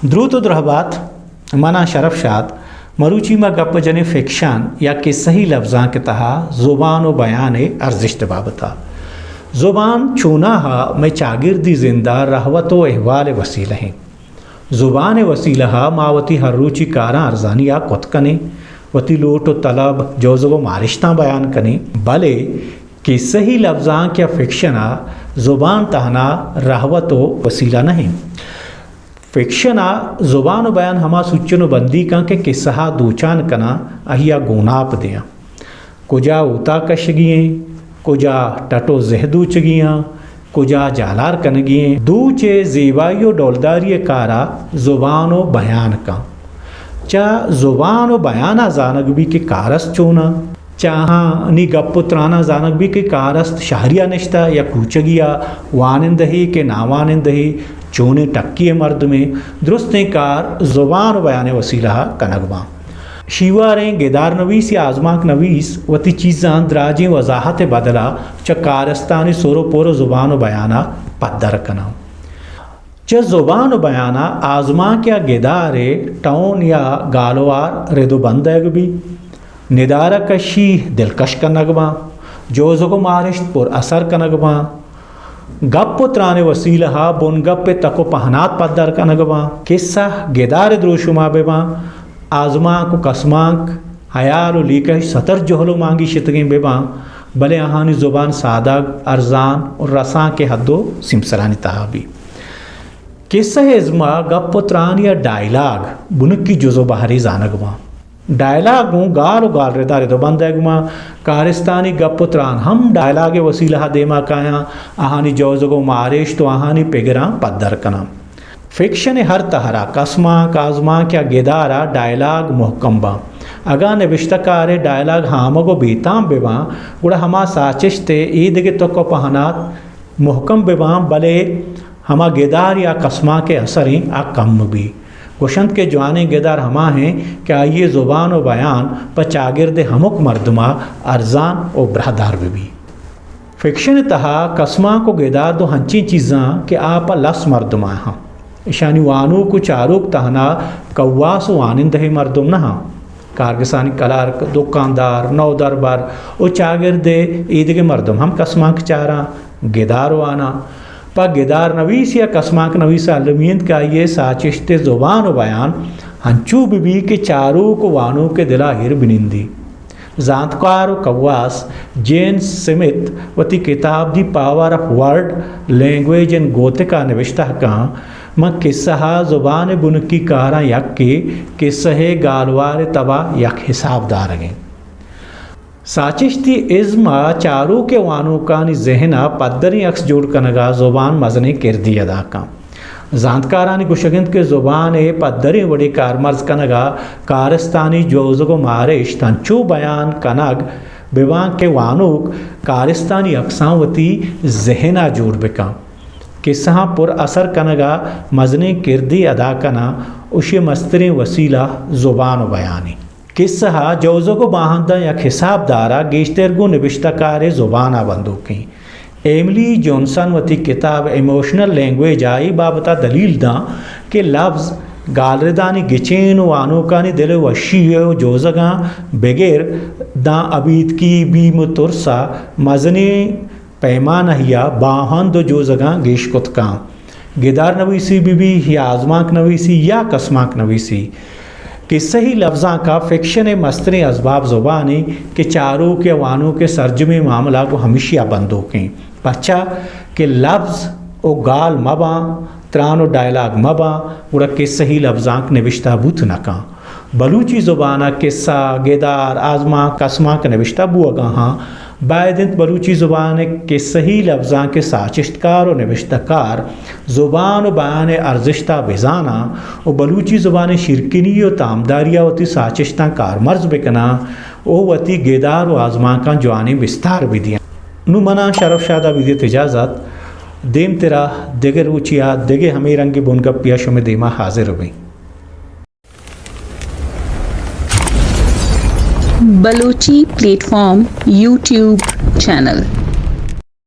دروت و درہبات، من آں شرف شاد۔ مروچی ما گپ جنیں فکشن یا قصہی لبزانک ءِ تہا زبان و بیان ءِ ارزشت ءِ بابت ءَ۔ زبان چوناہا مئے چاگردی زند ءِ رہوت و احوال ءِ وسیلہ ایں۔ زبان ءِ وسیلہ ءَ ما وتی ہر روچی کاراں ارزانی ءَ کت کنیں، وتی لوٹ و طلب، جوزگ و مارشتاں بیان کنیں، بلے قصہی لبزانک یا فکشن ءَ زبان تہنا رہوت و وسیلہ نہ ایں۔ فکشن ءَ زبان و بیان ہما سوچن و بندیکاں کہ قصہ ءَ دوچان کناں، آئی ءَ گوناپ دیاں۔ کجا اوتاک کشگی ایں، کجا ٹٹ و زہ دوچگی آں، کجا جالار کنگی ایں۔ دوچ ءِ زیبائی و ڈولداری ءِ کار ءَ زبان و بیان کن۔ چہ زبان و بیان ءَ زانگ بی کہ کارست چوناں۔ چہ آہانی گپ و تراناں زانگ بی کہ کارست شہری ءَ نشتہ یا کوچگی ءَ، وانندہے کہ ناوانندہے، چونیں ٹکی ءِ مردمے، درستیں کار زبان و بیان ءِ وسیلہ ءَ کنگ باں۔ شیواریں گدار نویس یا آزمانک نویس وتی چیزاں دراجیں وضاحت ءِ بدل ءَ چہ کارستانی سر و پر و زبان و بیان ءَ پدر کناں۔ چہ زبان و بیان ءَ آزمانک یا گدار ءِ ٹون یا گالوار رد و بند دئیگ بی، ندارہ کشی دلکش کنگ باں، جوزگ و مارشت پر اثر کنگ باں، گپ و تران ءِ وسیلہ ءَ بنگپ ءِ تک و پہنات پدر کنگ باں، قصہ گدار ءِ دروشم ءَ بہ باں، آزمانک و کسمانک، ہیال و لیکہ ستر جہل و مانگی شتگیں بہ باں، بلے آہانی زبان سادگ، ارزان و رسانک ءِ حد و سیمسرانی تہا بی۔ قصہ ءِ ازم ءَ گپ و تران یا ڈائیلاگ بنکی جز و بہرے زانگ باں۔ ڈائیلاگ گوں گال و گالرد ءَ رد و بند دئیگ باں۔ کارستانی گپ و تران ہم ڈائیلاگ ءِ وسیلہ ءَ دیما کایاں، آہانی جوزگ و مارشت و آہانی پگراں پدر کناں۔ فکشن ءِ ہر تہر ءَ کسمانک، آزمانک یا گدار ءَ ڈائیلاگ مہکم باں۔ اگاں نبشتہ کار ءِ ڈائیلاگ ہامگ و بے تام بہ باں، گڑا ہما ساچشت ءِ اے دگہ تک و پہنات مہکم بہ باں، بلے ہما گدار یا کسمانک ءِ اثریں آ کم بی۔ گوشنت کہ جوانیں گدار ہما ایں کہ آئی ءِ زبان و بیان پہ چاگرد ءِ ہمک مردم ءَ ارزان و براہدار بہ بی۔ فکشن ءِ تہا کسمانک و گدار دو ہنچیں چیزاں کہ آ پہ لس مردم ءَ آں۔ اشانی وانوک و چاروک تہنا کواس و وانندہ مردم نہ آں۔ کارگسانی کلارک، دکاندار، نودربر و چاگرد ءِ ایدگہ مردم ہم کسمانک چاراں، گدار واناں۔ پہ گدار نویس یا کسمانک نویس ءَ المی انت کہ آئی ءِ ساچشت ءِ زبان و بیان ہنچو بہ بی کہ چاروک و وانوک ءِ دل ءَ ایر بہ نندی۔ زانتکار و کواس جین سمتھ وتی کتاب the power of word language in Gothic ءَ نبشتہ کاں، من قصہ ءَ زبان ءِ بنکی کاراں یکے، قصہ ءِ گالوار ءِ تب ءَ یک حساب دارگ ایں۔ ساچشتی ازم ءَ چاروک ءُ وانوکانی ذہن ءَ پدریں عکس جوڑ کنگ ءَ زبان مزنیں کردے ادا کن۔ زانتکارانی گوشگ انت کہ زبان ءِ پدریں وڑے کارمرز کنگ ءَ کارستانی جوزگ ءُ مارشت انچو بیان کنگ بہ باں کہ وانوک کارستانی عکساں وتی ذہن ءَ جوڑ بہ کن۔ قصہاں پر اثر کنگ ءَ مزنیں کردے ادا کناں، اشی ءِ مستریں وسیلہ زبان ءُ بیان ایں۔ قصہ ءِ جوزگ ءُ باہنداں یک حساب دار ءَ گیشتر گوں نبشتہ کار ءِ زبان ءَ بندوک ایں۔ ایملی جونسن وتی کتاب ایموشنل لینگویج ءَ اے بابت ءَ دلیل داں کہ لبز گالردانی گچین ءُ وانوکانی دل ءِ وشی ءُ جوزگاں بگر داں ابیتکی بیم ءُ ترس ءَ مزنیں پیمانہ ءَ باہند ءُ جوزگاں گیش کت کن۔ گدار نویسی بہ بی یا آزمانک نویسی یا کسمانک نویسی، قصہی لبزانک ءِ فکشن ءِ مستریں ازباب زبان ایں کہ چاروک یا وانوک ءِ سرجمیں معاملہ گوں ہمیشی ءَ بندوک ایں، پرچا کہ لبز ءُ گال مہ باں، تران ءُ ڈائیلاگ مہ باں، گڑا قصہی لبزانک نبشتہ بوت نہ کن۔ بلوچی زبان ءَ قصہ، گدار، آزمانک، کسمانک نبشتہ بوگ ءَ آں۔ باید انت بلوچی زبان ءِ قصہی لبزانک ءِ ساچشتکار ءُ نبشتہ کار زبان ءُ بیان ءِ ارزشت ءَ بزاناں ءُ بلوچی زبان ءِ شیرکنی ءُ تامداری ءَ وتی ساچشتاں کارمرز بکناں ءُ وتی گدار ءُ آزمانکاں جوانیں بستار بدیاں۔ نوں من آں شرف شاد ءَ بدیت اجازت۔ دیمترا دگہ روچے ءَ دگہ ہمے رنگیں بنگپے ءَ شمئے دیما حاضر بیں۔ Balochi plate form YouTube channel.